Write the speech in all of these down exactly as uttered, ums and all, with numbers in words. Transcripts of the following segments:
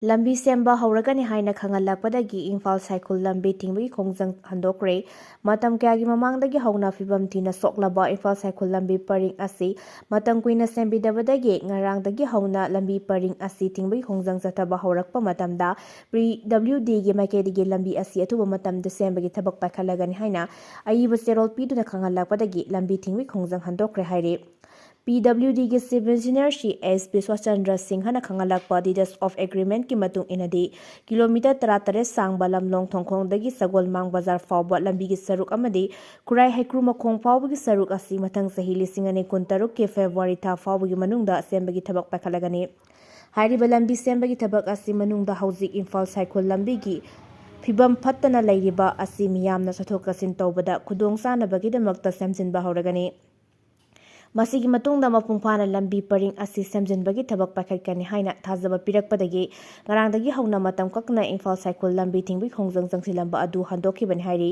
ꯂꯝꯕꯤ ꯁꯦꯝꯕ ꯍꯧꯔꯒꯅꯤ ꯍꯥꯏꯅ ꯈꯪꯍꯜꯂꯛꯄꯗꯒꯤ ꯏꯝꯐꯥꯜ ꯁꯥꯏꯈꯨꯜ ꯂꯝꯕꯤ ꯊꯤꯡꯕꯒꯤ ꯈꯣꯡꯖꯪ ꯍꯟꯗꯣꯛꯈ꯭ꯔꯦ꯫ ꯃꯇꯝ ꯀꯌꯥꯒꯤ ꯃꯃꯥꯡꯗꯒꯤ ꯍꯧꯅ ꯐꯤꯕꯝ ꯊꯤꯅ ꯁꯣꯛꯂꯕ ꯏꯝꯐꯥꯜ ꯁꯥꯏꯈꯨꯜ ꯂꯝꯕꯤ ꯄꯔꯤꯡ ꯑꯁꯤ ꯃꯇꯝ ꯀꯨꯏꯅ ꯁꯦꯝꯕꯤꯗꯕꯗꯒꯤ ꯉꯔꯥꯡꯗꯒꯤ ꯍꯧꯅ ꯂꯝꯕꯤ ꯄꯔꯤꯡ ꯑꯁꯤ ꯊꯤꯡꯕꯒꯤ ꯈꯣꯡꯖꯪ ꯆꯠꯊꯕ ꯍꯧꯔꯛꯄ ꯃꯇꯝꯗ ꯄꯤ ꯗꯕ꯭ꯂꯤꯎ ꯗꯤꯒꯤ ꯃꯥꯏꯀꯩꯗꯒꯤ ꯂꯝꯕꯤ ꯑꯁꯤ ꯑꯊꯨꯕ ꯃꯇꯝꯗ ꯁꯦꯝꯕꯒꯤ ꯊꯕꯛ ꯄꯥꯏꯈꯠꯂꯒꯅꯤ ꯍꯥꯏꯅ ꯑꯏꯕ ꯆꯦꯔꯣꯜ ꯄꯤꯗꯨꯅ ꯈꯪꯍꯜꯂꯛꯄꯗꯒꯤ ꯂꯝꯕꯤ ꯊꯤꯡꯕꯒꯤ ꯈꯣꯡꯖꯪ ꯍꯟꯗꯣꯛꯈ꯭ꯔꯦ ꯍꯥꯏꯔꯤ꯫ ꯄꯤ ꯗꯕ꯭ꯂꯤꯎ ꯗꯤꯒꯤ ꯆꯤꯐ ꯏꯟꯖꯤꯅꯤꯌꯔ ꯁꯤ ꯑꯦꯁ ꯕꯤꯁ꯭ꯋꯥꯆꯟꯗ꯭ꯔ ꯁꯤꯡꯍꯅ ꯈꯪꯍꯜꯂꯛꯄ ꯗꯤꯗꯁ ꯑꯣꯐ ꯑꯦꯒ꯭ꯔꯤꯃꯦꯟꯠꯀꯤ ꯃꯇꯨꯡ ꯏꯟꯅꯗꯤ, ꯀꯤꯂꯣꯃꯤꯇꯔ ꯇꯔꯥꯇꯔꯦꯠ ꯁꯥꯡꯕ ꯂꯝꯂꯣꯡ ꯊꯣꯡꯈꯣꯡꯗꯒꯤ ꯁꯒꯣꯜꯃꯥꯡ ꯕꯖꯥꯔ ꯐꯥꯎꯕ ꯂꯝꯕꯤꯒꯤ ꯁꯔꯨꯛ ꯑꯃꯗꯤ ꯈꯨꯔꯥꯏ ꯍꯩꯀ꯭ꯔꯨ ꯃꯈꯣꯡ ꯐꯥꯎꯕꯒꯤ ꯁꯔꯨꯛ ꯑꯁꯤ ꯃꯊꯪ ꯆꯍꯤ ꯂꯤꯁꯤꯡ ꯑꯅꯤ ꯀꯨꯟꯇꯔꯨꯛꯀꯤ ꯐꯦꯕ꯭ꯔꯨꯋꯥꯔꯤ ꯊꯥ ꯐꯥꯎꯕꯒꯤ ꯃꯅꯨꯡꯗ ꯁꯦꯝꯕꯒꯤ ꯊꯕꯛ ꯄꯥꯏꯈꯠꯂꯒꯅꯤ꯫ ꯍꯥꯏꯔꯤꯕ ꯂꯝꯕꯤ ꯁꯦꯝꯕꯒꯤ ꯊꯕꯛ ꯑꯁꯤ ꯃꯅꯨꯡꯗ ꯍꯧꯖꯤꯛ ꯏꯝꯐꯥꯜ ꯁꯥꯏꯈꯣꯜ ꯂꯝꯕꯤꯒꯤ ꯐꯤꯕꯝ ꯐꯠꯇꯅ ꯂꯩꯔꯤꯕ ꯑꯁꯤ ꯃꯤꯌꯥꯝꯅ ꯆꯠꯊꯣꯛ ꯆꯠꯁꯤꯟ ꯇꯧꯕꯗ ꯈꯨꯗꯣꯡ ꯆꯥꯅꯕꯒꯤꯗꯃꯛꯇ ꯁꯦꯝꯖꯤꯟꯕ ꯍꯧꯔꯒꯅꯤ꯫ ꯃꯁꯤꯒꯤ ꯃꯇꯨꯡꯗ ꯃꯄꯨꯡ ꯐꯥꯅ ꯂꯝꯕꯤ ꯄꯔꯤꯡ ꯑꯁꯤ ꯁꯦꯝꯖꯤꯟꯕꯒꯤ ꯊꯕꯛ ꯄꯥꯏꯈꯠꯀꯅꯤ ꯍꯥꯏꯅ ꯊꯥꯖꯕ ꯄꯤꯔꯛꯄꯗꯒꯤ ꯉꯔꯥꯡꯗꯒꯤ ꯍꯧꯅ ꯃꯇꯝ ꯀꯛꯅ ꯏꯝꯐꯥꯜ ꯁꯥꯏꯈꯣꯜ ꯂꯝꯕꯤ ꯊꯤꯡꯕꯒꯤ ꯈꯣꯡꯖꯪ ꯆꯪꯁꯤꯜꯂꯝꯕ ꯑꯗꯨ ꯍꯟꯗꯣꯛꯈꯤꯕꯅꯤ ꯍꯥꯏꯔꯤ꯫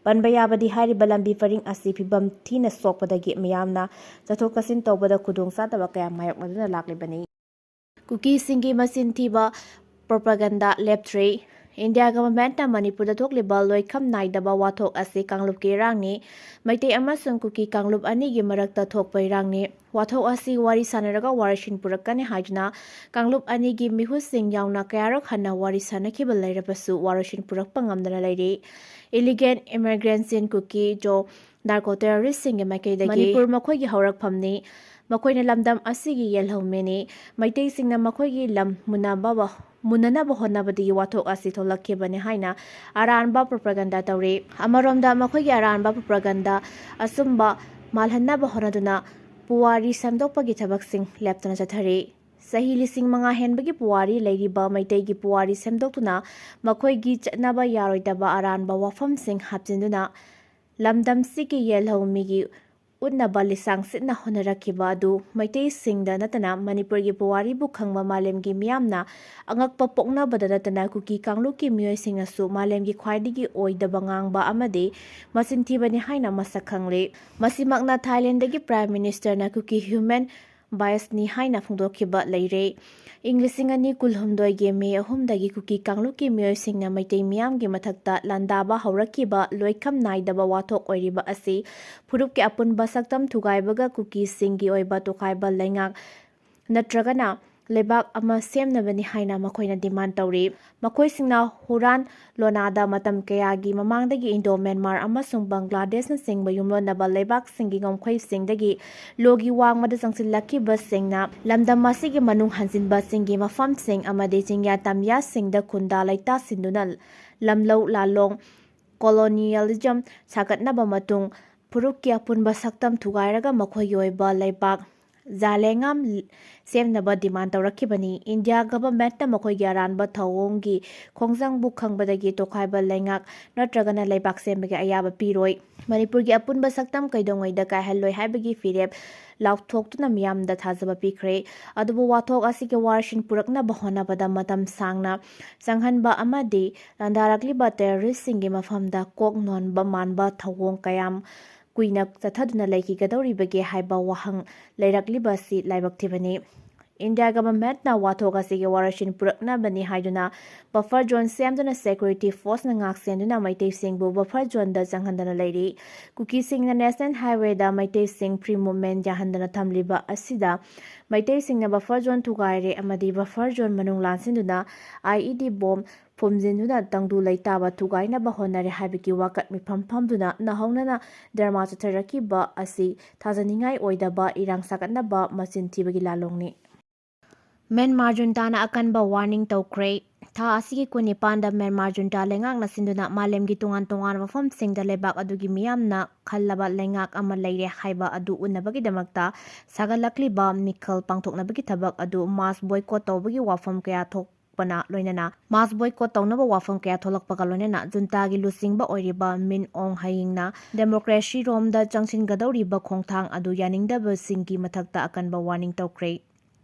ꯄꯟꯕ ꯌꯥꯕꯗꯤ ꯍꯥꯏꯔꯤꯕ ꯂꯝꯕꯤ ꯄꯔꯤꯡ ꯑꯁꯤ ꯐꯤꯕꯝ ꯊꯤꯅ ꯁꯣꯛꯄꯗꯒꯤ ꯃꯤꯌꯥꯝꯅ ꯆꯠꯊꯣꯛ ꯆꯠꯁꯤꯟ ꯇꯧꯕꯗ ꯈꯨꯗꯣꯡꯆꯥꯗꯕ ꯀꯌꯥ ꯃꯥꯌꯣꯛꯅꯗꯨꯅ ꯂꯥꯛꯂꯤꯕꯅꯤ꯫ ꯀꯨꯀꯤꯁꯤꯡꯒꯤ ꯃꯆꯤꯟ ꯊꯤꯕ ꯄ꯭ꯔꯣꯄꯥꯒꯟꯗꯥ ꯂꯦꯞꯇ꯭ꯔꯤ꯫ ꯏꯟꯗꯤꯌꯥ ꯒꯚꯔꯟꯃꯦꯟꯠꯅ ꯃꯅꯤꯄꯨꯔꯗ ꯊꯣꯛꯂꯤꯕ ꯂꯣꯏꯈꯝ ꯅꯥꯏꯗꯕ ꯋꯥꯊꯣꯛ ꯑꯁꯤ ꯀꯥꯡꯂꯨꯞꯀꯤ ꯏꯔꯥꯡꯅꯤ꯫ ꯃꯩꯇꯩ ꯑꯃꯁꯨꯡ ꯀꯨꯀꯤ ꯀꯥꯡꯂꯨꯞ ꯑꯅꯤꯒꯤ ꯃꯔꯛꯇ ꯊꯣꯛꯄ ꯏꯔꯥꯡꯅꯤ꯫ ꯋꯥꯊꯣꯛ ꯑꯁꯤ ꯋꯥꯔꯤ ꯁꯥꯟꯅꯔꯒ ꯋꯥꯔꯦꯡꯁꯤꯟ ꯄꯨꯔꯛꯀꯅꯤ ꯍꯥꯏꯗꯨꯅ ꯀꯥꯡꯂꯨꯞ ꯑꯅꯤꯒꯤ ꯃꯤꯍꯨꯠꯁꯤꯡ ꯌꯥꯎꯅ ꯀꯌꯥꯔꯛ ꯍꯟꯅ ꯋꯥꯔꯤ ꯁꯥꯅꯈꯤꯕ ꯂꯩꯔꯕꯁꯨ ꯋꯥꯔꯦꯡꯁꯤꯟ ꯄꯨꯔꯛꯄ ꯉꯝꯗꯅ ꯂꯩꯔꯤ꯫ ꯏꯂꯤꯒꯦꯟ ꯏꯃꯤꯒ꯭ꯔꯦꯟꯠꯁꯤꯡ, ꯀꯨꯀꯤ, ꯖꯣ, ꯅꯥꯔꯀꯣ ꯇꯦꯔꯣꯔꯤꯁ꯭ꯠꯁꯤꯡꯒꯤ ꯃꯥꯏꯀꯩꯗꯒꯤ ꯃꯅꯤꯄꯨꯔ ꯃꯈꯣꯏꯒꯤ ꯍꯧꯔꯛꯐꯝꯅꯤ꯫ ꯃꯈꯣꯏꯅ ꯂꯝꯗꯝ ꯑꯁꯤꯒꯤ ꯌꯦꯜꯍꯧꯃꯤꯅꯤ꯫ ꯃꯩꯇꯩꯁꯤꯡꯅ ꯃꯈꯣꯏꯒꯤ ꯂꯝ ꯃꯨꯟꯅꯕ, ꯃꯨꯟꯅꯅꯕ ꯍꯣꯠꯅꯕꯗꯒꯤ ꯋꯥꯊꯣꯛ ꯑꯁꯤ ꯊꯣꯛꯂꯛꯈꯤꯕꯅꯤ ꯍꯥꯏꯅ ꯑꯔꯥꯟꯕ ꯄ꯭ꯔꯣꯄꯥꯒꯟꯗꯥ ꯇꯧꯔꯤ꯫ ꯑꯃꯔꯣꯝꯗ ꯃꯈꯣꯏꯒꯤ ꯑꯔꯥꯟꯕ ꯄ꯭ꯔꯣꯄꯥꯒꯟꯗꯥ ꯑꯆꯨꯝꯕ ꯃꯥꯜꯍꯟꯅꯕ ꯍꯣꯠꯅꯗꯨꯅ ꯄꯨꯋꯥꯔꯤ ꯁꯦꯝꯗꯣꯛꯄꯒꯤ ꯊꯕꯛꯁꯤꯡ ꯂꯦꯞꯇꯅ ꯆꯠꯊꯔꯤ꯫ ꯆꯍꯤ ꯂꯤꯁꯤꯡ ꯃꯉꯥ ꯍꯦꯟꯕꯒꯤ ꯄꯨꯋꯥꯔꯤ ꯂꯩꯔꯤꯕ ꯃꯩꯇꯩꯒꯤ ꯄꯨꯋꯥꯔꯤ ꯁꯦꯝꯗꯣꯛꯇꯨꯅ ꯃꯈꯣꯏꯒꯤ ꯆꯠꯅꯕ ꯌꯥꯔꯣꯏꯗꯕ ꯑꯔꯥꯟꯕ ꯋꯥꯐꯝꯁꯤꯡ ꯍꯥꯞꯆꯤꯟꯗꯨꯅ ꯂꯝꯗꯝꯁꯤꯒꯤ ꯌꯦꯜꯍꯧꯃꯤꯒꯤ ꯎꯠꯅꯕ ꯂꯤꯁꯥꯡ ꯁꯤꯠꯅ ꯍꯣꯠꯅꯔꯛꯈꯤꯕ ꯑꯗꯨ ꯃꯩꯇꯩꯁꯤꯡꯗ ꯅꯠꯇꯅ ꯃꯅꯤꯄꯨꯔꯒꯤ ꯄꯨꯋꯥꯔꯤꯕꯨ ꯈꯪꯕ ꯃꯥꯂꯦꯝꯒꯤ ꯃꯤꯌꯥꯝꯅ ꯑꯉꯛꯄ ꯄꯣꯛꯅꯕꯗ ꯅꯠꯇꯅ ꯀꯨꯀꯤ ꯀꯥꯡꯂꯨꯞꯀꯤ ꯃꯤꯑꯣꯏꯁꯤꯡꯅꯁꯨ ꯃꯥꯂꯦꯝꯒꯤ ꯈ꯭ꯋꯥꯏꯗꯒꯤ ꯑꯣꯏꯗꯕ ꯉꯥꯡꯕ ꯑꯃꯗꯤ ꯃꯆꯤꯟ ꯊꯤꯕꯅꯤ ꯍꯥꯏꯅ ꯃꯁꯛ ꯈꯪꯂꯤ꯫ ꯃꯁꯤꯃꯛꯅ ꯊꯥꯏꯂꯦꯟꯗꯒꯤ ꯄ꯭ꯔꯥꯏꯝ ꯃꯤꯅꯤꯁꯇꯔꯅ ꯀꯨꯀꯤ ꯍ꯭ꯌꯨꯃꯦꯟ bias ꯅꯤ ꯍꯥꯏꯅ ꯐꯣꯡꯗꯣꯛꯈꯤꯕ ꯂꯩꯔꯦ꯫ ꯏꯪ ꯂꯤꯁꯤꯡ ꯑꯅꯤ ꯀꯨꯟꯍꯨꯝꯗꯣꯏꯒꯤ ꯃꯦ ꯑꯍꯨꯝꯗꯒꯤ ꯀꯨꯀꯤ ꯀꯥꯡꯂꯨꯞꯀꯤ ꯃꯤꯑꯣꯏꯁꯤꯡꯅ ꯃꯩꯇꯩ ꯃꯤꯌꯥꯝꯒꯤ ꯃꯊꯛꯇ ꯂꯥꯟꯗꯥꯕ ꯍꯧꯔꯛꯈꯤꯕ ꯂꯣꯏꯈꯝ ꯅꯥꯏꯗꯕ ꯋꯥꯊꯣꯛ ꯑꯣꯏꯔꯤꯕ ꯑꯁꯤ ꯐꯨꯔꯨꯞꯀꯤ ꯑꯄꯨꯟꯕ ꯁꯛꯇꯝ ꯊꯨꯒꯥꯏꯕꯒ ꯀꯨꯀꯤꯁꯤꯡꯒꯤ ꯑꯣꯏꯕ ꯇꯣꯈꯥꯏꯕ ꯂꯩꯉꯥꯛ ꯅꯠꯇ꯭ꯔꯒꯅ ꯂꯩꯕꯥꯛ ꯑꯃ ꯁꯦꯝꯅꯕꯅꯤ ꯍꯥꯏꯅ ꯃꯈꯣꯏꯅ demand ꯇꯧꯔꯤ꯫ ꯃꯈꯣꯏꯁꯤꯡꯅ ꯍꯨꯔꯥꯟ ꯂꯣꯅꯥꯗ ꯃꯇꯝ ꯀꯌꯥꯒꯤ ꯃꯃꯥꯡꯗꯒꯤ ꯏꯟꯗꯣ ꯃ꯭ꯌꯥꯟꯃꯥꯔ ꯑꯃꯁꯨꯡ ꯕꯪꯒ꯭ꯂꯥꯗꯦꯁꯅꯆꯤꯡꯕ ꯌꯨꯝꯂꯣꯟꯅꯕ ꯂꯩꯕꯥꯛꯁꯤꯡꯒꯤ ꯉꯝꯈꯩꯁꯤꯡꯗꯒꯤ ꯂꯣꯒꯤ ꯋꯥꯡꯃꯗ ꯆꯪꯁꯤꯜꯂꯛꯈꯤꯕꯁꯤꯡꯅ ꯂꯝꯗꯝ ꯑꯁꯤꯒꯤ ꯃꯅꯨꯡ ꯍꯟꯖꯤꯟꯕꯁꯤꯡꯒꯤ ꯃꯐꯝꯁꯤꯡ ꯑꯃꯗꯤ ꯆꯤꯡꯌꯥ ꯇꯝꯌꯥꯁꯤꯡꯗ ꯈꯨꯟꯗꯥ ꯂꯩꯇꯥꯁꯤꯟꯗꯨꯅ ꯂꯝꯂꯧ ꯂꯥꯂꯣꯡ colonialism ꯁꯥꯒꯠꯅꯕ ꯃꯇꯨꯡ ꯐꯨꯔꯨꯞꯀꯤ ꯑꯄꯨꯟꯕ ꯁꯛꯇꯝ ꯊꯨꯒꯥꯏꯔꯒ ꯃꯈꯣꯏꯒꯤ ꯑꯣꯏꯕ ꯂꯩꯕꯥꯛ ꯖꯥꯂꯦꯉꯥꯝ ꯁꯦꯝꯅꯕ demand ꯇꯧꯔꯛꯈꯤꯕꯅꯤ꯫ ꯏꯟꯗꯤꯌꯥ governmentꯅ ꯃꯈꯣꯏꯒꯤ ꯑꯔꯥꯟꯕ ꯊꯧꯑꯣꯡꯒꯤ ꯈꯣꯡꯖꯪꯕꯨ ꯈꯪꯕꯗꯒꯤ ꯇꯣꯈꯥꯏꯕ ꯂꯩꯉꯥꯛ ꯅꯠꯇ꯭ꯔꯒꯅ ꯂꯩꯕꯥꯛ ꯁꯦꯝꯕꯒꯤ ꯑꯌꯥꯕ ꯄꯤꯔꯣꯏ꯫ ꯃꯅꯤꯄꯨꯔꯒꯤ ꯑꯄꯨꯟꯕ ꯁꯛꯇꯝ ꯀꯩꯗꯧꯉꯩꯗ ꯀꯥꯏꯍꯜꯂꯣꯏ ꯍꯥꯏꯕꯒꯤ ꯐꯤꯔꯦꯞ ꯂꯥꯎꯊꯣꯛꯇꯨꯅ ꯃꯤꯌꯥꯝꯗ ꯊꯥꯖꯕ ꯄꯤꯈ꯭ꯔꯦ꯫ ꯑꯗꯨꯕꯨ ꯋꯥꯊꯣꯛ ꯑꯁꯤꯒꯤ ꯋꯥꯔꯁꯤꯟ ꯄꯨꯔꯛꯅꯕ ꯍꯣꯠꯅꯕꯗ ꯃꯇꯝ ꯁꯥꯡꯅ ꯆꯪꯍꯟꯕ ꯑꯃꯗꯤ ꯂꯥꯟꯗꯥꯔꯛꯂꯤꯕ terroristꯁꯤꯡꯒꯤ ꯃꯐꯝꯗ ꯀꯣꯛ ꯅꯣꯟꯕ ꯃꯥꯟꯕ ꯊꯧꯑꯣꯡ ꯀꯌꯥꯝ ꯀꯨꯏꯅ ꯆꯠꯊꯗꯨꯅ ꯂꯩꯈꯤꯒꯗꯧꯔꯤꯕꯒꯦ ꯍꯥꯏꯕ ꯋꯥꯍꯪ ꯂꯩꯔꯛꯂꯤꯕ ꯑꯁꯤ ꯂꯥꯏꯕꯛ ꯊꯤꯕꯅꯤ꯫ ꯏꯟꯗꯤꯌꯥ governmentꯅ ꯋꯥꯊꯣꯛ ꯑꯁꯤꯒꯤ ꯋꯥꯔꯣꯏꯁꯤꯟ ꯄꯨꯔꯛꯅꯕꯅꯤ ꯍꯥꯏꯗꯨꯅ buffer zone ꯁꯦꯝꯗꯨꯅ security forceꯅ ꯉꯥꯛꯁꯦꯟꯗꯨꯅ ꯃꯩꯇꯩꯁꯤꯡꯕꯨ buffer zoneꯗ ꯆꯪꯍꯟꯗꯅ ꯂꯩꯔꯤ꯫ ꯀꯨꯀꯤꯁꯤꯡꯅ national highwayꯗ ꯃꯩꯇꯩꯁꯤꯡ free movement ꯌꯥꯍꯟꯗꯅ ꯊꯝꯂꯤꯕ ꯑꯁꯤꯗ ꯃꯩꯇꯩꯁꯤꯡꯅ buffer zone ꯊꯨꯒꯥꯏꯔꯦ ꯑꯃꯗꯤ buffer zone ꯃꯅꯨꯡ ꯂꯥꯟꯁꯤꯟꯗꯨꯅ IED bomb ꯐꯨꯝꯖꯤꯟꯗꯨꯅ ꯇꯪꯗꯨ ꯂꯩꯇꯥꯕ ꯊꯨꯒꯥꯏꯅꯕ ꯍꯣꯠꯅꯔꯦ ꯍꯥꯏꯕꯒꯤ ꯋꯥꯀꯠ ꯃꯤꯐꯝ ꯐꯝꯗꯨꯅ ꯅꯧꯍꯧꯅꯅ ꯙꯔꯃ ꯆꯠꯊꯔꯛꯈꯤꯕ ꯑꯁꯤ ꯊꯥꯖꯅꯤꯡꯉꯥꯏ ꯑꯣꯏꯗꯕ ꯏꯔꯥꯡ ꯁꯥꯒꯠꯅꯕ ꯃꯆꯤꯟ ꯊꯤꯕꯒꯤ ꯂꯥꯂꯣꯡꯅꯤ꯫ ꯃ꯭ꯌꯥꯟꯃꯥꯔ ꯖꯨꯟꯇꯥꯅ ꯑꯀꯟꯕ warning ꯇꯧꯈ꯭ꯔꯦ꯫ ꯊꯥ ꯑꯁꯤꯒꯤ ꯀꯨꯟꯅꯤꯄꯥꯟꯗ ꯃ꯭ꯌꯥꯟꯃꯥꯔ ꯖꯨꯟꯇꯥ ꯂꯩꯉꯥꯛꯅ ꯁꯤꯟꯗꯨꯅ ꯃꯥꯂꯦꯝꯒꯤ ꯇꯣꯉꯥꯟ ꯇꯣꯉꯥꯟꯕ ꯃꯐꯝꯁꯤꯡꯗ ꯂꯩꯕꯥꯛ ꯑꯗꯨꯒꯤ ꯃꯤꯌꯥꯝꯅ ꯈꯜꯂꯕ ꯂꯩꯉꯥꯛ ꯑꯃ ꯂꯩꯔꯦ ꯍꯥꯏꯕ ꯑꯗꯨ ꯎꯠꯅꯕꯒꯤꯗꯃꯛꯇ ꯁꯥꯒꯠꯂꯛꯂꯤꯕ ꯃꯤꯈꯜ ꯄꯥꯡꯊꯣꯛꯅꯕꯒꯤ ꯊꯕꯛ ꯑꯗꯨ mass boycott ꯇꯧꯕꯒꯤ ꯋꯥꯐꯝ ꯀꯌꯥ ꯊꯣꯛꯄꯅ ꯂꯣꯏꯅꯅ mass boycott ꯇꯧꯅꯕ ꯋꯥꯐꯝ ꯀꯌꯥ ꯊꯣꯛꯂꯛꯄꯒ ꯂꯣꯏꯅꯅ ꯖꯨꯟꯇꯥꯒꯤ ꯂꯨꯆꯤꯡꯕ ꯑꯣꯏꯔꯤꯕ ꯃꯤꯟ ꯑꯣꯡ ꯍꯌꯤꯡꯅ democracy ꯔꯣꯝꯗ ꯆꯪꯁꯤꯟꯒꯗꯧꯔꯤꯕ ꯈꯣꯡꯊꯥꯡ ꯑꯗꯨ ꯌꯥꯅꯤꯡꯗꯕꯁꯤꯡꯒꯤ ꯃꯊꯛꯇ ꯑꯀꯟꯕ warning ꯇꯧꯈ꯭ꯔꯦ꯫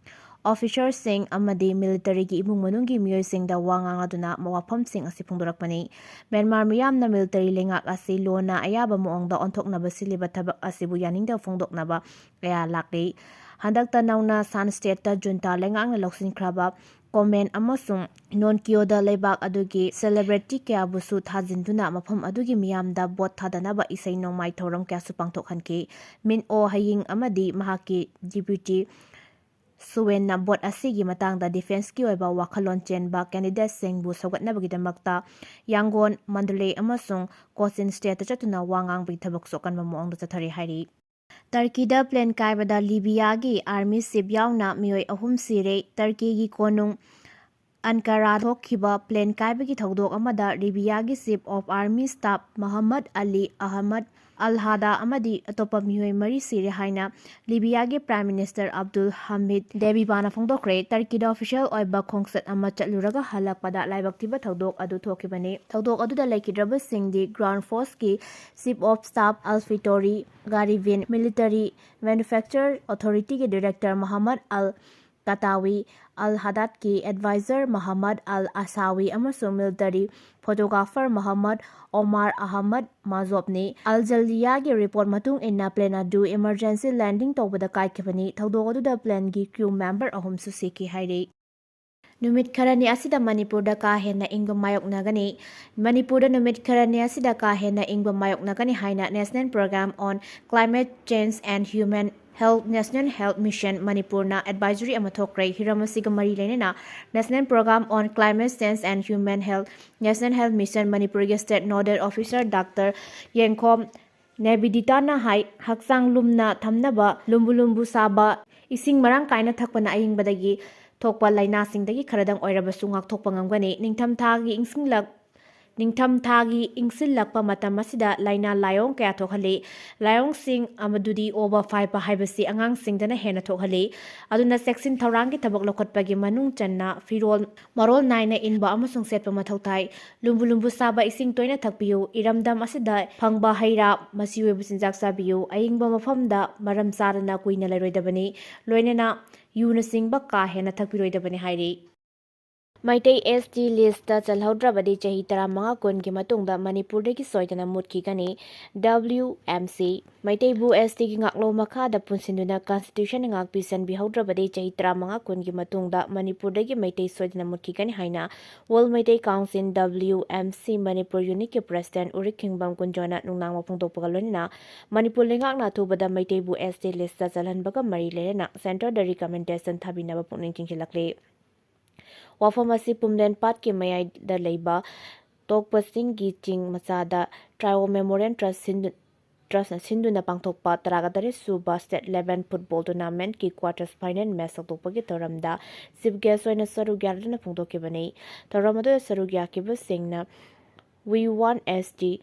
Officerꯁꯤꯡ ꯑꯃꯗꯤ militaryꯒꯤ ꯏꯃꯨꯡ ꯃꯅꯨꯡꯒꯤ ꯃꯤꯑꯣꯏꯁꯤꯡꯗ ꯋꯥ ꯉꯥꯡꯂꯗꯨꯅ ꯋꯥꯐꯝꯁꯤꯡ ꯑꯁꯤ ꯐꯣꯡꯗꯣꯔꯛꯄꯅꯤ꯫ ꯃ꯭ꯌꯥꯟꯃꯥꯔ ꯃꯤꯌꯥꯝꯅ military ꯂꯩꯉꯥꯛ ꯑꯁꯤ ꯂꯣꯟꯅ ꯑꯌꯥꯕ ꯃꯑꯣꯡꯗ ꯑꯣꯟꯊꯣꯛꯅꯕ ꯁꯤꯜꯂꯤꯕ ꯊꯕꯛ ꯑꯁꯤꯕꯨ ꯌꯥꯅꯤꯡꯗꯕ ꯐꯣꯡꯗꯣꯛꯅꯕ ꯀꯌꯥ ꯂꯥꯛꯂꯤ꯫ ꯍꯟꯗꯛꯇ ꯅꯧꯅ ꯁꯥꯟ ꯁ꯭ꯇꯦꯠꯇ ꯖꯨꯟꯇꯥ ꯂꯩꯉꯥꯛꯅ ꯂꯧꯁꯤꯟꯈ꯭ꯔꯕ ꯀꯣꯃꯦꯟ ꯑꯃꯁꯨꯡ ꯅꯣꯟꯀꯤꯌꯣꯗ ꯂꯩꯕꯥꯛ ꯑꯗꯨꯒꯤ ꯁꯦꯂꯦꯕ꯭ꯔꯤꯇꯤ ꯀꯌꯥꯕꯨꯁꯨ ꯊꯥꯖꯤꯟꯗꯨꯅ ꯃꯐꯝ ꯑꯗꯨꯒꯤ ꯃꯤꯌꯥꯝꯗ ꯚꯣꯠ ꯊꯥꯗꯅꯕ ꯏꯁꯩ ꯅꯣꯡꯃꯥꯏ ꯊꯧꯔꯝ ꯀꯌꯥꯁꯨ ꯄꯥꯡꯊꯣꯛꯍꯟꯈꯤ꯫ ꯃꯤꯟ ꯑꯣ ꯍꯌꯤꯡ ꯑꯃꯗꯤ ꯃꯍꯥꯛꯀꯤ ꯗꯤꯄ꯭ꯌꯨꯇꯤ ꯁꯨꯋꯦꯟꯅ ꯚꯣꯠ ꯑꯁꯤꯒꯤ ꯃꯇꯥꯡꯗ ꯗꯤꯐꯦꯟꯁꯀꯤ ꯑꯣꯏꯕ ꯋꯥꯈꯜꯂꯣꯟ ꯆꯦꯟꯕ ꯀꯦꯟꯗꯤꯗꯦꯠꯁꯤꯡꯕꯨ ꯁꯧꯒꯠꯅꯕꯒꯤꯗꯃꯛꯇ ꯌꯥꯡꯒꯣꯟ, ꯃꯟꯗꯂꯦ ꯑꯃꯁꯨꯡ ꯀꯣꯆꯤꯟ ꯁ꯭ꯇꯦꯠꯇ ꯆꯠꯇꯨꯅ ꯋꯥ ꯉꯥꯡꯕꯒꯤ ꯊꯕꯛꯁꯨ ꯑꯀꯟꯕ ꯃꯑꯣꯡꯗ ꯆꯠꯊꯔꯤ ꯍꯥꯏꯔꯤ꯫ ꯇꯔꯀꯤꯗ ꯄ꯭ꯂꯦꯟ ꯀꯥꯏꯕꯗ ꯂꯤꯕꯤꯌꯥꯒꯤ ꯑꯥꯔꯃꯤ ꯆꯤꯞ ꯌꯥꯎꯅ ꯃꯤꯑꯣꯏ ꯑꯍꯨꯝ ꯁꯤꯔꯦ꯫ ꯇꯔꯀꯤꯒꯤ ꯀꯣꯅꯨꯡ ꯑꯟꯀꯥꯔꯥ ꯊꯣꯛꯈꯤꯕ ꯄ꯭ꯂꯦꯟ ꯀꯥꯏꯕꯒꯤ ꯊꯧꯗꯣꯛ ꯑꯃꯗ ꯂꯤꯕꯤꯌꯥꯒꯤ ꯆꯤꯞ ꯑꯣꯐ ꯑꯥꯔꯃꯤ ꯁ꯭ꯇꯥꯐ ꯃꯍꯝꯃꯗ ꯑꯂꯤ ꯑꯍꯃꯗ ꯑꯜ ꯍꯥꯗꯥ ꯑꯃꯗꯤ ꯑꯇꯣꯞꯄ ꯃꯤꯑꯣꯏ ꯃꯔꯤ ꯁꯤꯔꯦ ꯍꯥꯏꯅ ꯂꯤꯕꯤꯌꯥꯒꯤ ꯄ꯭ꯔꯥꯏꯝ ꯃꯤꯅꯤꯁꯇꯔ ꯑꯕꯗꯨꯜ ꯍꯃꯤꯗ ꯗꯦꯕꯤꯕꯥꯅ ꯐꯣꯡꯗꯣꯛꯈ꯭ꯔꯦ꯫ ꯇꯔꯀꯤꯗ ꯑꯣꯐꯤꯁꯤꯌꯦꯜ ꯑꯣꯏꯕ ꯈꯣꯡꯆꯠ ꯑꯃ ꯆꯠꯂꯨꯔꯒ ꯍꯜꯂꯛꯄꯗ ꯂꯥꯏꯕꯛ ꯊꯤꯕ ꯊꯧꯗꯣꯛ ꯑꯗꯨ ꯊꯣꯛꯈꯤꯕꯅꯤ꯫ ꯊꯧꯗꯣꯛ ꯑꯗꯨꯗ ꯂꯩꯈꯤꯗ꯭ꯔꯕꯁꯤꯡꯗꯤ ꯒ꯭ꯔꯥꯎꯟ ꯐꯣꯔꯁꯀꯤ ꯆꯤꯞ ꯑꯣꯐ ꯁ꯭ꯇꯥꯐ ꯑꯜꯐꯤꯇꯣꯔꯤ ꯒꯥꯔꯤꯚꯤꯟ, ꯃꯤꯂꯤꯇꯔꯤ ꯃꯦꯅꯨꯐꯦꯛꯆꯔ ꯑꯣꯊꯣꯔꯤꯇꯤꯒꯤ ꯗꯤꯔꯦꯛꯇꯔ ꯃꯍꯝꯃꯗ ꯑꯜ ꯀꯇꯥꯋꯤ, ꯑꯜ ꯍꯥꯗꯥꯗꯀꯤ ꯑꯦꯗꯚꯥꯏꯖꯔ ꯃꯍꯝꯃꯗ ꯑꯜ ꯑꯁꯥꯋꯤ ꯑꯃꯁꯨꯡ ꯃꯤꯂꯤꯇꯔꯤ ꯐꯣꯇꯣꯒ꯭ꯔꯥꯐꯔ ꯃꯍꯝꯃꯗ ꯑꯣꯃꯥꯔ ꯑꯍꯃꯗ ꯃꯥꯖꯣꯕꯅꯤ꯫ ꯑꯜ ꯖꯖꯤꯌꯥꯒꯤ ꯔꯤꯄꯣꯔꯠ ꯃꯇꯨꯡ ꯏꯟꯅ, ꯄ꯭ꯂꯦꯟ ꯑꯗꯨ ꯏꯃꯔꯖꯦꯟꯁꯤ ꯂꯦꯟꯗꯤꯡ ꯇꯧꯕꯗ ꯀꯥꯏꯈꯤꯕꯅꯤ꯫ ꯊꯧꯗꯣꯛ ꯑꯗꯨꯗ ꯄ꯭ꯂꯦꯟꯒꯤ ꯀ꯭ꯔꯨ ꯃꯦꯝꯕꯔ ꯑꯍꯨꯝꯁꯨ ꯁꯤꯈꯤ ꯍꯥꯏꯔꯤ꯫ ꯅꯨꯃꯤꯠ ꯈꯔꯅꯤ ꯑꯁꯤꯗ ꯃꯅꯤꯄꯨꯔꯗ ꯀꯥ ꯍꯦꯟꯅ ꯏꯪꯕ ꯃꯥꯌꯣꯛꯅꯒꯅꯤ꯫ ꯃꯅꯤꯄꯨꯔꯗ ꯅꯨꯃꯤꯠ ꯈꯔꯅꯤ ꯑꯁꯤꯗ ꯀꯥ ꯍꯦꯟꯅ ꯏꯪꯕ ꯃꯥꯌꯣꯛꯅꯒꯅꯤ ꯍꯥꯏꯅ National Program on Climate Change and Human Health, National Health Mission ꯃꯅꯤꯄꯨꯔꯅ ꯑꯦꯗꯚꯥꯏꯖꯔꯤ ꯑꯃ ꯊꯣꯛꯈ꯭ꯔꯦ꯫ ꯍꯤꯔꯝ ꯑꯁꯤꯒ ꯃꯔꯤ ꯂꯩꯅꯅ National Program on Climate Change and Human Health, National Health Mission ꯃꯅꯤꯄꯨꯔꯒꯤ ꯁ꯭ꯇꯦꯠ ꯅꯣꯗꯦꯜ ꯑꯣꯐꯤꯁꯔ ꯗꯥꯛꯇꯔ ꯌꯦꯡꯈꯣꯝ ꯅꯦꯕꯤꯗꯤꯇꯥꯅ ꯍꯥꯏ, ꯍꯛꯆꯥꯡ ꯂꯨꯝꯅ ꯊꯝꯅꯕ, ꯂꯨꯝꯕꯨ ꯂꯨꯝꯕꯨ ꯁꯥꯕ ꯏꯁꯤꯡ ꯃꯔꯥꯡ ꯀꯥꯏꯅ ꯊꯛꯄꯅ ꯑꯏꯪꯕꯗꯒꯤ ꯊꯣꯛꯄ ꯂꯥꯏꯅꯥꯁꯤꯡꯗꯒꯤ ꯈꯔꯗꯪ ꯑꯣꯏꯔꯕꯁꯨ ꯉꯥꯛꯊꯣꯛꯄ ꯉꯝꯒꯅꯤ꯫ ꯅꯤꯡꯊꯝꯊꯥꯒꯤ ꯏꯪꯁꯤꯜꯂꯛ-, ꯅꯤꯡꯊꯝꯊꯥꯒꯤ ꯏꯪꯁꯤꯜꯂꯛꯄ ꯃꯇꯝ ꯑꯁꯤꯗ ꯂꯥꯏꯅꯥ ꯂꯥꯏꯑꯣꯡ ꯀꯌꯥ ꯊꯣꯛꯍꯜꯂꯤ꯫ ꯂꯥꯏꯑꯣꯡꯁꯤꯡ ꯑꯗꯨꯗꯤ ꯑꯣꯕ ꯐꯥꯏꯕ ꯍꯥꯏꯕꯁꯤ ꯑꯉꯥꯡꯁꯤꯡꯗꯅ ꯍꯦꯟꯅ ꯊꯣꯛꯍꯜꯂꯤ꯫ ꯑꯗꯨꯅ ꯆꯦꯛꯁꯤꯟ ꯊꯧꯔꯥꯡꯒꯤ ꯊꯕꯛ ꯂꯧꯈꯠꯄꯒꯤ ꯃꯅꯨꯡ ꯆꯟꯅ ꯐꯤꯔꯣꯜ ꯃꯔꯣꯜ ꯅꯥꯏꯅ ꯏꯟꯕ ꯑꯃꯁꯨꯡ ꯁꯦꯠꯄ ꯃꯊꯧ ꯇꯥꯏ꯫ ꯂꯨꯝꯕꯨ ꯂꯨꯝꯕꯨ ꯁꯥꯕ ꯏꯁꯤꯡ ꯇꯣꯏꯅ ꯊꯛꯄꯤꯌꯨ꯫ ꯏꯔꯝꯗꯝ ꯑꯁꯤꯗ ꯐꯪꯕ ꯍꯩ ꯔꯥ, ꯃꯆꯤ ꯑꯣꯏꯕ ꯆꯤꯟꯖꯥꯛ ꯆꯥꯕꯤꯌꯨ꯫ ꯑꯏꯪꯕ ꯃꯐꯝꯗ ꯃꯔꯝ ꯆꯥꯗꯅ ꯀꯨꯏꯅ ꯂꯩꯔꯣꯏꯗꯕꯅꯤ꯫ ꯂꯣꯏꯅꯅ ꯌꯨꯅꯆꯤꯡꯕ ꯀꯥ ꯍꯦꯟꯅ ꯊꯛꯄꯤꯔꯣꯏꯗꯕꯅꯤ ꯍꯥꯏꯔꯤ꯫ ꯃꯩꯇꯩ S T listꯇ ꯆꯜꯍꯧꯗ꯭ꯔꯕꯗꯤ ꯆꯍꯤ ꯇꯔꯥꯃꯉꯥ ꯀꯨꯟꯒꯤ ꯃꯇꯨꯡꯗ ꯃꯅꯤꯄꯨꯔꯗꯒꯤ ꯁꯣꯏꯗꯅ ꯃꯨꯠꯈꯤꯒꯅꯤ꯫ W M C꯫ ꯃꯩꯇꯩꯕꯨ S Tꯒꯤ ꯉꯥꯛꯂꯧ ꯃꯈꯥꯗ ꯄꯨꯟꯁꯤꯟꯗꯨꯅ constitutionꯅ ꯉꯥꯛꯄꯤ ꯆꯟꯕꯤꯍꯧꯗ꯭ꯔꯕꯗꯤ ꯆꯍꯤ ꯇꯔꯥꯃꯉꯥ ꯀꯨꯟꯒꯤ ꯃꯇꯨꯡꯗ ꯃꯅꯤꯄꯨꯔꯗꯒꯤ ꯃꯩꯇꯩ ꯁꯣꯏꯗꯅ ꯃꯨꯠꯈꯤꯒꯅꯤ ꯍꯥꯏꯅ World Meitei Council, W M C, Manipur unitꯀꯤ president ꯎꯔꯤꯛ ꯈꯤꯡꯕꯝ ꯀꯨꯟꯖꯣꯅ ꯅꯨꯡꯅꯥꯡꯕ ꯐꯣꯡꯗꯣꯛꯄꯒ ꯂꯣꯏꯅꯅ ꯃꯅꯤꯄꯨꯔ ꯂꯩꯉꯥꯛꯅ ꯑꯊꯨꯕꯗ ꯃꯩꯇꯩꯕꯨ S T listꯇ ꯆꯜꯍꯟꯕꯒ ꯃꯔꯤ ꯂꯩꯅꯅ centreꯗ recommendation ꯊꯥꯕꯤꯅꯕ ꯄꯨꯛꯅꯤꯡ ꯆꯤꯡꯁꯤꯜꯂꯛꯂꯤ꯫ ꯋꯥꯐꯝ ꯑꯁꯤ ꯄꯨꯝꯂꯦꯟ ꯄꯥꯠꯀꯤ ꯃꯌꯥꯏꯗ ꯂꯩꯕ ꯇꯣꯛꯄꯁꯤꯡꯒꯤ ꯆꯤꯡ ꯃꯆꯥꯗ Trio Memorial Trust ꯁꯤꯟꯗꯨ-, Trustꯅ ꯁꯤꯟꯗꯨꯅ ꯄꯥꯡꯊꯣꯛꯄ ꯇꯔꯥꯒ ꯇꯔꯦꯠ ꯁꯨꯕ State Level Football Tournamentꯀꯤ quarters final match ꯍꯧꯗꯣꯛꯄꯒꯤ ꯊꯧꯔꯝꯗ chief guest ꯑꯣꯏꯅ ꯁꯔꯨꯛ ꯌꯥꯗꯨꯅ ꯐꯣꯡꯗꯣꯛꯈꯤꯕꯅꯤ꯫ ꯊꯧꯔꯝ ꯑꯗꯨꯗ ꯁꯔꯨꯛ ꯌꯥꯈꯤꯕꯁꯤꯡꯅ "We want S T,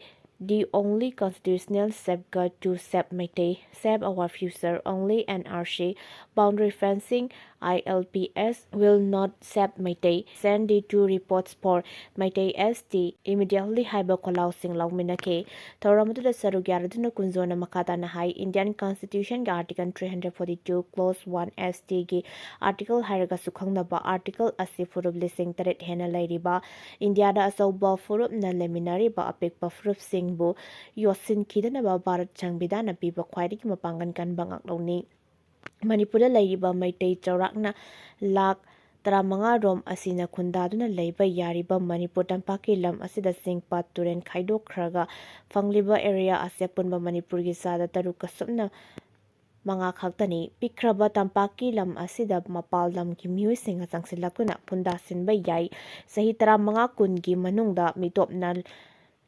the only constitutional safeguard to save Meitei, save our future, only N R C, boundary fencing, I L P S will not save Meitei, send the two reports for Meitei S T immediately" ꯍꯥꯏꯕ ꯈꯣꯜꯂꯥꯎꯁꯤꯡ ꯂꯥꯎꯃꯤꯟꯅꯈꯤ꯫ ꯊꯧꯔꯝ ꯑꯗꯨꯗ ꯁꯔꯨꯛ ꯌꯥꯔꯗꯨꯅ ꯀꯨꯟꯖꯣꯅ ꯃꯈꯥ ꯇꯥꯅ ꯍꯥꯏ, Indian Constitutionꯒꯤ Article three hundred forty-two Clause one S Tꯒꯤ article ꯍꯥꯏꯔꯒꯁꯨ ꯈꯪꯅꯕ article ꯑꯁꯤ ꯐꯨꯔꯨꯞ ꯂꯤꯁꯤꯡ ꯇꯔꯦꯠ ꯍꯦꯟꯅ ꯂꯩꯔꯤꯕ ꯏꯟꯗꯤꯌꯥꯗ ꯑꯆꯧꯕ ꯐꯨꯔꯨꯞꯅ ꯂꯩꯃꯤꯟꯅꯔꯤꯕ ꯑꯄꯤꯛꯄ ꯐꯨꯔꯨꯞꯁꯤꯡꯕꯨ ꯌꯣꯠꯁꯤꯟꯈꯤꯗꯅꯕ ꯚꯥꯔꯠ ꯁꯪꯕꯤꯙꯥꯟꯅ ꯄꯤꯕ ꯈ꯭ꯋꯥꯏꯗꯒꯤ ꯃꯄꯥꯡꯒꯜ ꯀꯟꯕ ꯉꯥꯛꯂꯧꯅꯤ꯫ ꯃꯅꯤꯄꯨꯔꯗ ꯂꯩꯔꯤꯕ ꯃꯩꯇꯩ ꯆꯥꯎꯔꯥꯛꯅ ꯂꯥꯈ ꯇꯔꯥꯃꯉꯥ ꯔꯣꯝ ꯑꯁꯤꯅ ꯈꯨꯟꯗꯥꯗꯨꯅ ꯂꯩꯕ ꯌꯥꯔꯤꯕ ꯃꯅꯤꯄꯨꯔ ꯇꯝꯄꯥꯛꯀꯤ ꯂꯝ ꯑꯁꯤꯗ ꯆꯤꯡ ꯄꯥꯠ ꯇꯨꯔꯦꯟ ꯈꯥꯏꯗꯣꯛꯈ꯭ꯔꯒ ꯐꯪꯂꯤꯕ area ꯑꯁꯤ ꯑꯄꯨꯟꯕ ꯃꯅꯤꯄꯨꯔꯒꯤ ꯆꯥꯗ ꯇꯔꯨꯛ ꯀꯁꯨꯞꯅ ꯃꯉꯥ ꯈꯛꯇꯅꯤ꯫ ꯄꯤꯛꯈ꯭ꯔꯕ ꯇꯝꯄꯥꯛꯀꯤ ꯂꯝ ꯑꯁꯤꯗ ꯃꯄꯥꯜ ꯂꯝꯒꯤ ꯃꯤꯑꯣꯏꯁꯤꯡꯒ ꯆꯪꯁꯤꯜꯂꯛꯇꯨꯅ ꯈꯨꯟꯗꯥꯁꯤꯟꯕ ꯌꯥꯏ꯫ ꯆꯍꯤ ꯇꯔꯥꯃꯉꯥ ꯀꯨꯟꯒꯤ ꯃꯅꯨꯡꯗ ꯃꯤꯇꯣꯞꯅ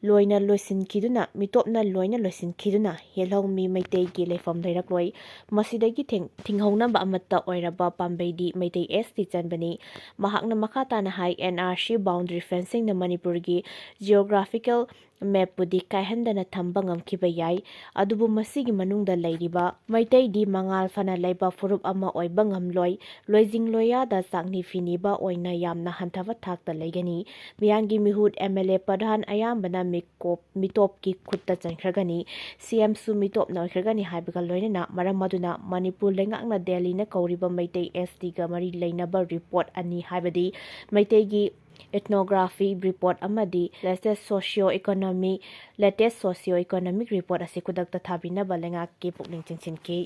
ꯂꯣꯏꯅ ꯂꯣꯏꯁꯤꯟꯈꯤꯗꯨꯅ, ꯃꯤꯇꯣꯞꯅ ꯂꯣꯏꯅ ꯂꯣꯏꯁꯤꯟꯈꯤꯗꯨꯅ ꯌꯦꯜꯍꯧꯃꯤ ꯃꯩꯇꯩꯒꯤ ꯂꯩꯐꯝ ꯂꯩꯔꯛꯂꯣꯏ꯫ ꯃꯁꯤꯗꯒꯤ ꯊꯤꯡ-, ꯊꯤꯡꯍꯧꯅꯕ ꯑꯃꯠꯇ ꯑꯣꯏꯔꯕ ꯄꯥꯝꯕꯩꯗꯤ ꯃꯩꯇꯩ S T ꯆꯟꯕꯅꯤ꯫ ꯃꯍꯥꯛꯅ ꯃꯈꯥ ꯇꯥꯅ ꯍꯥꯏ, N R C boundary fencingꯅ ꯃꯅꯤꯄꯨꯔꯒꯤ geographical ꯃꯦꯞꯄꯨꯗꯤ ꯀꯥꯏꯍꯟꯗꯅ ꯊꯝꯕ ꯉꯝꯈꯤꯕ ꯌꯥꯏ꯫ ꯑꯗꯨꯕꯨ ꯃꯁꯤꯒꯤ ꯃꯅꯨꯡꯗ ꯂꯩꯔꯤꯕ ꯃꯩꯇꯩꯗꯤ ꯃꯉꯥꯜ ꯐꯅ ꯂꯩꯕ ꯐꯨꯔꯨꯞ ꯑꯃ ꯑꯣꯏꯕ ꯉꯝꯂꯣꯏ꯫ ꯂꯣꯏꯖꯤꯡ ꯂꯣꯌꯥꯗ ꯆꯥꯛꯅꯤ ꯐꯤꯅꯤꯕ ꯑꯣꯏꯅ ꯌꯥꯝꯅ ꯍꯟꯊꯕ ꯊꯥꯛꯇ ꯂꯩꯒꯅꯤ꯫ ꯃꯤꯌꯥꯝꯒꯤ ꯃꯤꯍꯨꯠ, ꯑꯦꯝ ꯑꯦꯜ ꯑꯦ ꯄ꯭ꯔꯙꯥꯟ ꯑꯌꯥꯝꯕꯅ ꯃꯤꯀꯣꯞ, ꯃꯤꯇꯣꯞꯀꯤ ꯈꯨꯠꯇ ꯆꯟꯈ꯭ꯔꯒꯅꯤ꯫ ꯁꯤ ꯑꯦꯝꯁꯨ ꯃꯤꯇꯣꯞꯅ ꯑꯣꯏꯈ꯭ꯔꯒꯅꯤ ꯍꯥꯏꯕꯒ ꯂꯣꯏꯅꯅ ꯃꯔꯝ ꯑꯗꯨꯅ ꯃꯅꯤꯄꯨꯔ ꯂꯩꯉꯥꯛꯅ ꯗꯦꯜꯂꯤꯅ ꯀꯧꯔꯤꯕ ꯃꯩꯇꯩ ꯑꯦꯁ ꯇꯤꯒ ꯃꯔꯤ ꯂꯩꯅꯕ ꯔꯤꯄꯣꯔꯠ ꯑꯅꯤ, ꯍꯥꯏꯕꯗꯤ ꯃꯩꯇꯩꯒꯤ ethnography report ꯑꯃꯗꯤ latest socio economy, latest socio economic report ꯑꯁꯤ ꯈꯨꯗꯛꯇ ꯊꯥꯕꯤꯅꯕ ꯂꯩꯉꯥꯛꯀꯤ ꯄꯨꯛꯅꯤꯡ ꯆꯤꯡꯁꯤꯟꯈꯤ꯫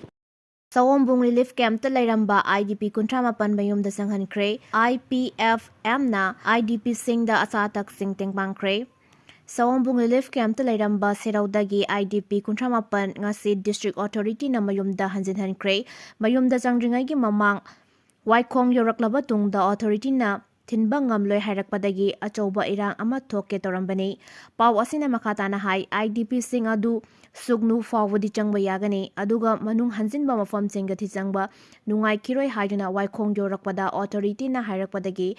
ꯁꯑꯣꯝꯕꯨꯡ relief campꯇ ꯂꯩꯔꯝꯕ I D P ꯀꯨꯟꯊ꯭ꯔꯥ ꯃꯥꯄꯟ ꯃꯌꯨꯝꯗ ꯆꯪꯍꯟꯈ꯭ꯔꯦ꯫ I P F Mꯅ I D Pꯁꯤꯡꯗ ꯑꯆꯥ ꯑꯊꯛꯁꯤꯡ ꯇꯦꯡꯕꯥꯡꯈ꯭ꯔꯦ꯫ ꯁꯑꯣꯝꯕꯨꯡ relief campꯇ ꯂꯩꯔꯝꯕ ꯁꯦꯔꯧꯗꯒꯤ I D P ꯀꯨꯟꯊ꯭ꯔꯥ ꯃꯥꯄꯟ ꯉꯁꯤ district authorityꯅ ꯃꯌꯨꯝꯗ ꯍꯟꯖꯤꯟꯍꯟꯈ꯭ꯔꯦ꯫ ꯃꯌꯨꯝꯗ ꯆꯪꯗ꯭ꯔꯤꯉꯩꯒꯤ ꯃꯃꯥꯡ ꯋꯥꯏꯈꯣꯡ ꯌꯧꯔꯛꯂꯕ ꯇꯨꯡꯗ authorityꯅ ꯊꯤꯟꯕ ꯉꯝꯂꯣꯏ ꯍꯥꯏꯔꯛꯄꯗꯒꯤ ꯑꯆꯧꯕ ꯏꯔꯥꯡ ꯑꯃ ꯊꯣꯛꯀꯦ ꯇꯧꯔꯝꯕꯅꯤ꯫ ꯄꯥꯎ ꯑꯁꯤꯅ ꯃꯈꯥ ꯇꯥꯅ ꯍꯥꯏ, I D Pꯁꯤꯡ ꯑꯗꯨ ꯁꯨꯛꯅꯨ ꯐꯥꯎꯕꯗꯤ ꯆꯪꯕ ꯌꯥꯒꯅꯤ, ꯑꯗꯨꯒ ꯃꯅꯨꯡ ꯍꯟꯖꯤꯟꯕ ꯃꯐꯝꯁꯤꯡꯗ ꯊꯤꯆꯪꯕ ꯅꯨꯡꯉꯥꯏꯈꯤꯔꯣꯏ ꯍꯥꯏꯗꯨꯅ ꯋꯥꯏꯈꯣꯡ ꯌꯧꯔꯛꯄꯗ authorityꯅ ꯍꯥꯏꯔꯛꯄꯗꯒꯤ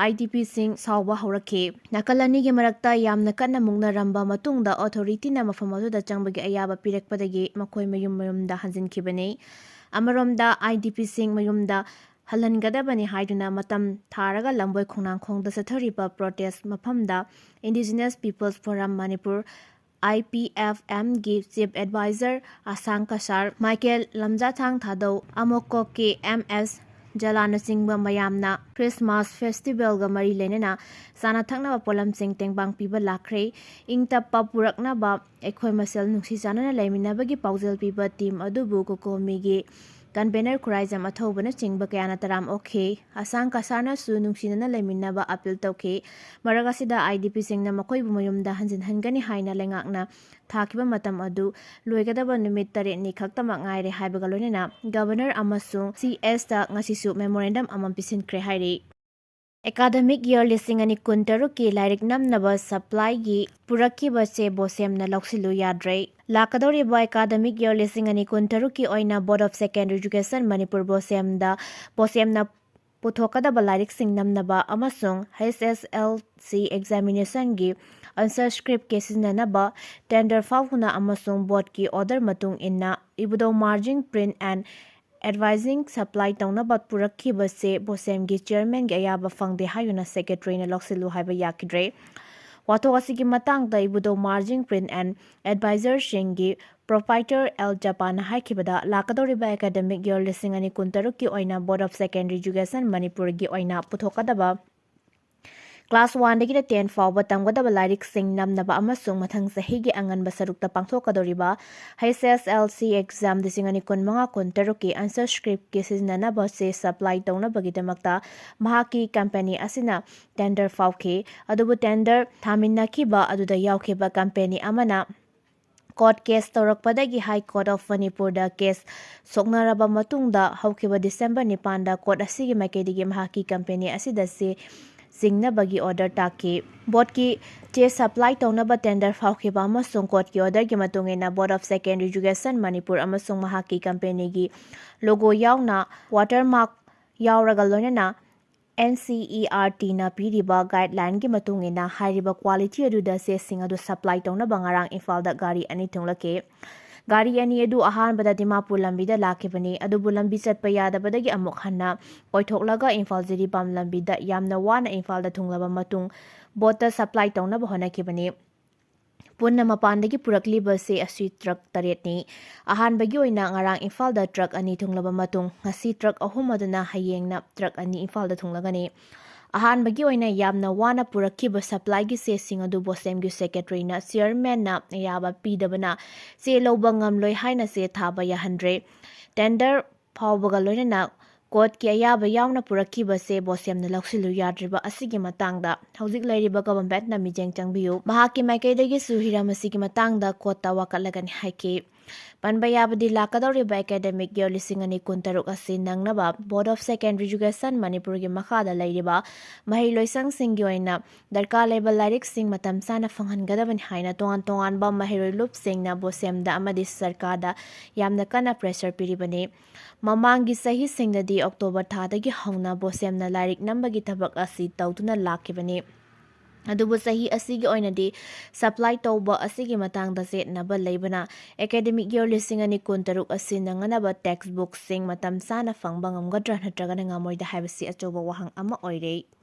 I D Pꯁꯤꯡ ꯁꯥꯎꯕ ꯍꯧꯔꯛꯈꯤ꯫ ꯅꯥꯀꯜ ꯑꯅꯤꯒꯤ ꯃꯔꯛꯇ ꯌꯥꯝꯅ ꯀꯟꯅ ꯃꯨꯛꯅꯔꯝꯕ ꯃꯇꯨꯡꯗ authorityꯅ ꯃꯐꯝ ꯑꯗꯨꯗ ꯆꯪꯕꯒꯤ ꯑꯌꯥꯕ ꯄꯤꯔꯛꯄꯗꯒꯤ ꯃꯈꯣꯏ ꯃꯌꯨꯝ ꯃꯌꯨꯝꯗ ꯍꯟꯖꯤꯟꯈꯤꯕꯅꯤ꯫ ꯑꯃꯔꯣꯝꯗ, I D Pꯁꯤꯡ ꯃꯌꯨꯝꯗ ꯍꯜꯍꯟꯒꯗꯕꯅꯤ ꯍꯥꯏꯗꯨꯅ ꯃꯇꯝ ꯊꯥꯔꯒ ꯂꯝꯕꯣꯏ ꯈꯣꯡꯅꯥꯡꯈꯣꯡꯗ ꯆꯠꯊꯔꯤꯕ protest ꯃꯐꯝꯗ Indigenous Peoples Forum Manipur, I P F Mꯒꯤ chief advisor Asang Kasar, Michael Lamjathang Thadou, ꯑꯃꯣꯀꯣꯛꯀꯤ M S ꯖꯂꯥꯅꯆꯤꯡꯕ ꯃꯌꯥꯝꯅ Christmas festivalꯒ ꯃꯔꯤ ꯂꯩꯅꯅ ꯆꯥꯅ ꯊꯛꯅꯕ ꯄꯣꯠꯂꯝꯁꯤꯡ ꯇꯦꯡꯕꯥꯡ ꯄꯤꯕ ꯂꯥꯛꯈ꯭ꯔꯦ꯫ ꯏꯪ ꯇꯞꯄ ꯄꯨꯔꯛꯅꯕ ꯑꯩꯈꯣꯏ ꯃꯁꯦꯜ ꯅꯨꯡꯁꯤ ꯆꯥꯟꯅꯅ ꯂꯩꯃꯤꯟꯅꯕꯒꯤ ꯄꯥꯎꯖꯦꯜ ꯄꯤꯕ team ꯑꯗꯨꯕꯨ ꯀꯣꯀꯣꯃꯤꯒꯤ convener ꯈꯨꯔꯥꯏꯖꯝ ꯑꯊꯧꯕꯅꯆꯤꯡꯕ ꯀꯌꯥꯅ ꯇꯔꯥꯝ ꯑꯣꯛꯈꯤ꯫ ꯑꯁꯥꯡ ꯀꯁꯥꯔꯅꯁꯨ ꯅꯨꯡꯁꯤꯅꯅ ꯂꯩꯃꯤꯟꯅꯕ appeal ꯇꯧꯈꯤ꯫ ꯃꯔꯛ ꯑꯁꯤꯗ I D Pꯁꯤꯡꯅ ꯃꯈꯣꯏꯕꯨ ꯃꯌꯨꯝꯗ ꯍꯟꯖꯤꯟꯍꯟꯒꯅꯤ ꯍꯥꯏꯅ ꯂꯩꯉꯥꯛꯅ ꯊꯥꯈꯤꯕ ꯃꯇꯝ ꯑꯗꯨ ꯂꯣꯏꯒꯗꯕ ꯅꯨꯃꯤꯠ ꯇꯔꯦꯠꯅꯤ ꯈꯛꯇꯃꯛ ꯉꯥꯏꯔꯦ ꯍꯥꯏꯕꯒ ꯂꯣꯏꯅꯅ Governor ꯑꯃꯁꯨꯡ C Sꯇ ꯉꯁꯤꯁꯨ memorandum ꯑꯃ ꯄꯤꯁꯤꯟꯈ꯭ꯔꯦ ꯍꯥꯏꯔꯤ꯫ Academic year ꯂꯤꯁꯤꯡ ꯑꯅꯤ ꯀꯨꯟꯇꯔꯨꯛꯀꯤ ꯂꯥꯏꯔꯤꯛ ꯅꯝꯅꯕ supplyꯒꯤ ꯄꯨꯔꯛꯈꯤꯕ ꯆꯦ ꯕꯣꯁꯦꯝꯅ ꯂꯧꯁꯤꯜꯂꯨ ꯌꯥꯗ꯭ꯔꯦ꯫ ꯂꯥꯛꯀꯗꯧꯔꯤꯕ academic year ꯂꯤꯁꯤꯡ ꯑꯅꯤ ꯀꯨꯟꯇꯔꯨꯛꯀꯤ ꯑꯣꯏꯅ Board of Secondary Education Manipur ꯕꯣꯁꯦꯝꯗ, ꯕꯣꯁꯦꯝꯅ ꯄꯨꯊꯣꯛꯀꯗꯕ ꯂꯥꯏꯔꯤꯛꯁꯤꯡ ꯅꯝꯅꯕ ꯑꯃꯁꯨꯡ H S L C examinationꯒꯤ ꯑꯟꯁꯔ ꯁ꯭ꯀ꯭ꯔꯤꯞꯀꯤ ꯁꯤꯖꯤꯟꯅꯅꯕ ꯇꯦꯟꯗꯔ ꯐꯥꯎꯗꯨꯅ ꯑꯃꯁꯨꯡ ꯕꯣꯔꯗꯀꯤ ꯑꯣꯔꯗꯔ ꯃꯇꯨꯡ ꯏꯟꯅ Ebudhou Marjing print and advertising supply ꯇꯧꯅꯕ ꯄꯨꯔꯛꯈꯤꯕꯁꯦ ꯕꯣꯁꯦꯝꯒꯤ ꯆꯤꯌꯔꯃꯦꯟꯒꯤ ꯑꯌꯥꯕ ꯐꯪꯗꯦ ꯍꯥꯏꯗꯨꯅ ꯁꯦꯀ꯭ꯔꯦꯇꯔꯤꯅ ꯂꯧꯁꯤꯜꯂꯨ ꯍꯥꯏꯕ ꯌꯥꯈꯤꯗ꯭ꯔꯦ꯫ ꯋꯥꯊꯣꯛ ꯑꯁꯤꯒꯤ ꯃꯇꯥꯡꯗ ꯏꯕꯨꯙꯧ Marjing print and ꯑꯦꯗꯚꯥꯏꯖꯔꯁꯤꯡꯒꯤ proprietor L ꯖꯄꯥꯟꯅ ꯍꯥꯏꯈꯤꯕꯗ, ꯂꯥꯛꯀꯗꯧꯔꯤꯕ ꯑꯦꯀꯥꯗꯃꯤꯛ ꯌꯔ ꯂꯤꯁꯤꯡ ꯑꯅꯤ ꯀꯨꯟꯇꯔꯨꯛꯀꯤ ꯑꯣꯏꯅ ꯕꯣꯔꯗ ꯑꯣꯐ ꯁꯦꯀꯦꯟꯗꯔꯤ ꯏꯖꯨꯀꯦꯁꯟ ꯃꯅꯤꯄꯨꯔꯒꯤ ꯑꯣꯏꯅ ꯄꯨꯊꯣꯛꯀꯗꯕ ꯀ꯭ꯂꯥꯁ ꯋꯥꯟꯗꯒꯤꯅ ꯇꯦꯟ ꯐꯥꯎꯕ ꯇꯝꯒꯗꯕ ꯂꯥꯏꯔꯤꯛꯁꯤꯡ ꯅꯝꯅꯕ ꯑꯃꯁꯨꯡ ꯃꯊꯪ ꯆꯍꯤꯒꯤ ꯑꯉꯟꯕ ꯁꯔꯨꯛꯇ ꯄꯥꯡꯊꯣꯛꯀꯗꯧꯔꯤꯕ ꯍꯩꯆ ꯑꯦꯁ ꯑꯦꯜ ꯁꯤ ꯑꯦꯛꯖꯥꯝ ꯂꯤꯁꯤꯡ ꯑꯅꯤ ꯀꯨꯟꯃꯉꯥ ꯀꯨꯟꯇꯔꯨꯛꯀꯤ ꯑꯟꯁꯔ ꯁ꯭ꯀ꯭ꯔꯤꯞꯀꯤ ꯁꯤꯖꯤꯟꯅꯅꯕ ꯆꯦ ꯁꯄ꯭ꯂꯥꯏ ꯇꯧꯅꯕꯒꯤꯗꯃꯛꯇ ꯃꯍꯥꯛꯀꯤ ꯀꯝꯄꯦꯅꯤ ꯑꯁꯤꯅ ꯇꯦꯟꯗꯔ ꯐꯥꯎꯈꯤ꯫ ꯑꯗꯨꯕꯨ ꯇꯦꯟꯗꯔ ꯊꯥꯃꯤꯟꯅꯈꯤꯕ ꯑꯗꯨꯗ ꯌꯥꯎꯈꯤꯕ ꯀꯝꯄꯦꯅꯤ ꯑꯃꯅ ꯀꯣꯔꯠ ꯀꯦꯁ ꯇꯧꯔꯛꯄꯗꯒꯤ High Court of ꯃꯅꯤꯄꯨꯔꯗ ꯀꯦꯁ ꯁꯣꯛꯅꯔꯕ ꯃꯇꯨꯡꯗ ꯍꯧꯈꯤꯕ ꯗꯤꯁꯦꯝꯕꯔ ꯅꯤꯄꯥꯟꯗ ꯀꯣꯔꯠ ꯑꯁꯤꯒꯤ ꯃꯥꯏꯀꯩꯗꯒꯤ ꯃꯍꯥꯛꯀꯤ ꯀꯝꯄꯦꯅꯤ ꯑꯁꯤꯗ ꯆꯦ ꯆꯤꯡꯅꯕꯒꯤ ꯑꯣꯔꯗꯔ ꯇꯥꯈꯤ꯫ ꯕꯣꯔꯗꯀꯤ ꯆꯦ ꯁꯄ꯭ꯂꯥꯏ ꯇꯧꯅꯕ ꯇꯦꯟꯗꯔ ꯐꯥꯎꯈꯤꯕ ꯑꯃꯁꯨꯡ ꯀꯣꯔꯠꯀꯤ ꯑꯣꯔꯗꯔꯒꯤ ꯃꯇꯨꯡ ꯏꯟꯅ Board of Secondary Education Manipur ꯑꯃꯁꯨꯡ ꯃꯍꯥꯛꯀꯤ ꯀꯝꯄꯦꯅꯤꯒꯤ ꯂꯣꯒꯣ ꯌꯥꯎꯅ ꯋꯥꯇꯔ ꯃꯥꯔꯛ ꯌꯥꯎꯔꯒ ꯂꯣꯏꯅꯅ ꯑꯦꯟ ꯁꯤ ꯏ ꯑꯥꯔ ꯇꯤꯅ ꯄꯤꯔꯤꯕ ꯒꯥꯏꯗꯂꯥꯏꯟꯒꯤ ꯃꯇꯨꯡ ꯏꯟꯅ ꯍꯥꯏꯔꯤꯕ ꯀ꯭ꯋꯥꯂꯤꯇꯤ ꯑꯗꯨꯗ ꯆꯦꯁꯤꯡ ꯑꯗꯨ ꯁꯄ꯭ꯂꯥꯏ ꯇꯧꯅꯕ ꯉꯔꯥꯡ ꯏꯝꯐꯥꯜꯗ ꯒꯥꯔꯤ ꯑꯅꯤ ꯊꯨꯡꯂꯛꯈꯤ꯫ ꯒꯥꯔꯤ ꯑꯅꯤ ꯑꯗꯨ ꯑꯍꯥꯟꯕꯗ ꯗꯤꯃꯥꯄꯨꯔ ꯂꯝꯕꯤꯗ ꯂꯥꯛꯈꯤꯕꯅꯤ, ꯑꯗꯨꯕꯨ ꯂꯝꯕꯤ ꯆꯠꯄ ꯌꯥꯗꯕꯗꯒꯤ ꯑꯃꯨꯛ ꯍꯟꯅ ꯑꯣꯏꯊꯣꯛꯂꯒ ꯏꯝꯐꯥꯜ ꯖꯤꯔꯤꯕꯥꯝ ꯂꯝꯕꯤꯗ ꯌꯥꯝꯅ ꯋꯥꯅ ꯏꯝꯐꯥꯜꯗ ꯊꯨꯡꯂꯕ ꯃꯇꯨꯡ ꯕꯣꯠꯇ ꯁꯄ꯭ꯂꯥꯏ ꯇꯧꯅꯕ ꯍꯣꯠꯅꯈꯤꯕꯅꯤ꯫ ꯄꯨꯟꯅ ꯃꯄꯥꯟꯗꯒꯤ ꯄꯨꯔꯛꯂꯤꯕ ꯆꯦ ꯑꯁꯤ ꯇ꯭ꯔꯛ ꯇꯔꯦꯠꯅꯤ꯫ ꯑꯍꯥꯟꯕꯒꯤ ꯑꯣꯏꯅ ꯉꯔꯥꯡ ꯏꯝꯐꯥꯜꯗ ꯇ꯭ꯔꯛ ꯑꯅꯤ ꯊꯨꯡꯂꯕ ꯃꯇꯨꯡ ꯉꯁꯤ ꯇ꯭ꯔꯛ ꯑꯍꯨꯝ ꯑꯗꯨꯅ ꯍꯌꯦꯡꯅ ꯇ꯭ꯔꯛ ꯑꯅꯤ ꯏꯝꯐꯥꯜꯗ ꯊꯨꯡꯂꯒꯅꯤ꯫ ꯑꯍꯥꯟꯕꯒꯤ ꯑꯣꯏꯅ ꯌꯥꯝꯅ ꯋꯥꯅ ꯄꯨꯔꯛꯈꯤꯕ ꯁꯄ꯭ꯂꯥꯏꯒꯤ ꯆꯦꯁꯤꯡ ꯑꯗꯨ ꯕꯣꯁꯦꯝꯒꯤ ꯁꯦꯀ꯭ꯔꯦꯇꯔꯤꯅ ꯆꯤꯌꯔꯃꯦꯟꯅ ꯑꯌꯥꯕ ꯄꯤꯗꯕꯅ ꯆꯦ ꯂꯧꯕ ꯉꯝꯂꯣꯏ ꯍꯥꯏꯅ ꯆꯦ ꯊꯥꯕ ꯌꯥꯍꯟꯗ꯭ꯔꯦ꯫ ꯇꯦꯟꯗꯔ ꯐꯥꯎꯕꯒ ꯂꯣꯏꯅꯅ ꯀꯣꯔꯠꯀꯤ ꯑꯌꯥꯕ ꯌꯥꯎꯅ ꯄꯨꯔꯛꯈꯤꯕꯁꯦ ꯕꯣꯁꯦꯝꯅ ꯂꯧꯁꯤꯜꯂꯨ ꯌꯥꯗ꯭ꯔꯤꯕ ꯑꯁꯤꯒꯤ ꯃꯇꯥꯡꯗ ꯍꯧꯖꯤꯛ ꯂꯩꯔꯤꯕ ꯒꯚꯔꯟꯃꯦꯟꯠꯅ ꯃꯤꯠꯌꯦꯡ ꯆꯪꯕꯤꯌꯨ꯫ ꯃꯍꯥꯛꯀꯤ ꯃꯥꯏꯀꯩꯗꯒꯤꯁꯨ ꯍꯤꯔꯝ ꯑꯁꯤꯒꯤ ꯃꯇꯥꯡꯗ ꯀꯣꯔꯠꯇ ꯋꯥꯀꯠꯂꯒꯅꯤ ꯍꯥꯏꯈꯤ꯫ ꯄꯟꯕ ꯌꯥꯕꯗꯤ ꯂꯥꯛꯀꯗꯧꯔꯤꯕ ꯑꯦꯀꯥꯗꯃꯤꯛ ꯌꯔ ꯂꯤꯁꯤꯡ ꯑꯅꯤ ꯀꯨꯟꯇꯔꯨꯛ ꯑꯁꯤ ꯅꯪꯅꯕ Board of Secondary Education ꯃꯅꯤꯄꯨꯔꯒꯤ ꯃꯈꯥꯗ ꯂꯩꯔꯤꯕ ꯃꯍꯩꯂꯣꯏꯁꯪꯁꯤꯡꯒꯤ ꯑꯣꯏꯅ ꯗꯔꯀꯥꯔ ꯂꯩꯕ ꯂꯥꯏꯔꯤꯛꯁꯤꯡ ꯃꯇꯝ ꯆꯥꯅ ꯐꯪꯍꯟꯒꯗꯕꯅꯤ ꯍꯥꯏꯅ ꯇꯣꯉꯥꯟ ꯇꯣꯉꯥꯟꯕ ꯃꯍꯩꯔꯣꯏ ꯂꯨꯞꯁꯤꯡꯅ ꯕꯣꯁꯦꯝꯗ ꯑꯃꯗꯤ ꯁꯔꯀꯥꯔꯗ ꯌꯥꯝꯅ ꯀꯟꯅ ꯄ꯭ꯔꯦꯁꯔ ꯄꯤꯔꯤꯕꯅꯤ꯫ ꯃꯃꯥꯡꯒꯤ ꯆꯍꯤꯁꯤꯡꯗꯗꯤ ꯑꯣꯛꯇꯣꯕꯔ ꯊꯥꯗꯒꯤ ꯍꯧꯅ ꯕꯣꯁꯦꯝꯅ ꯂꯥꯏꯔꯤꯛ ꯅꯝꯕꯒꯤ ꯊꯕꯛ ꯑꯁꯤ ꯇꯧꯗꯨꯅ ꯂꯥꯛꯈꯤꯕꯅꯤ꯫ ꯑꯗꯨꯕꯨ ꯆꯍꯤ ꯑꯁꯤꯒꯤ ꯑꯣꯏꯅꯗꯤ supply ꯇꯧꯕ ꯑꯁꯤꯒꯤ ꯃꯇꯥꯡꯗ ꯆꯦꯠꯅꯕ ꯂꯩꯕꯅ academic year ꯂꯤꯁꯤꯡ ꯑꯅꯤ ꯀꯨꯟꯇꯔꯨꯛ ꯑꯁꯤ ꯅꯪꯅꯅꯕ textbookꯁꯤꯡ ꯃꯇꯝ ꯆꯥꯅ ꯐꯪꯕ ꯉꯝꯒꯗ꯭ꯔꯥ ꯅꯠꯇ꯭ꯔꯒꯅ ꯉꯝꯃꯣꯏꯗ꯭ꯔꯥ ꯍꯥꯏꯕꯁꯤ ꯑꯆꯧꯕ ꯋꯥꯍꯪ ꯑꯃ ꯑꯣꯏꯔꯦ꯫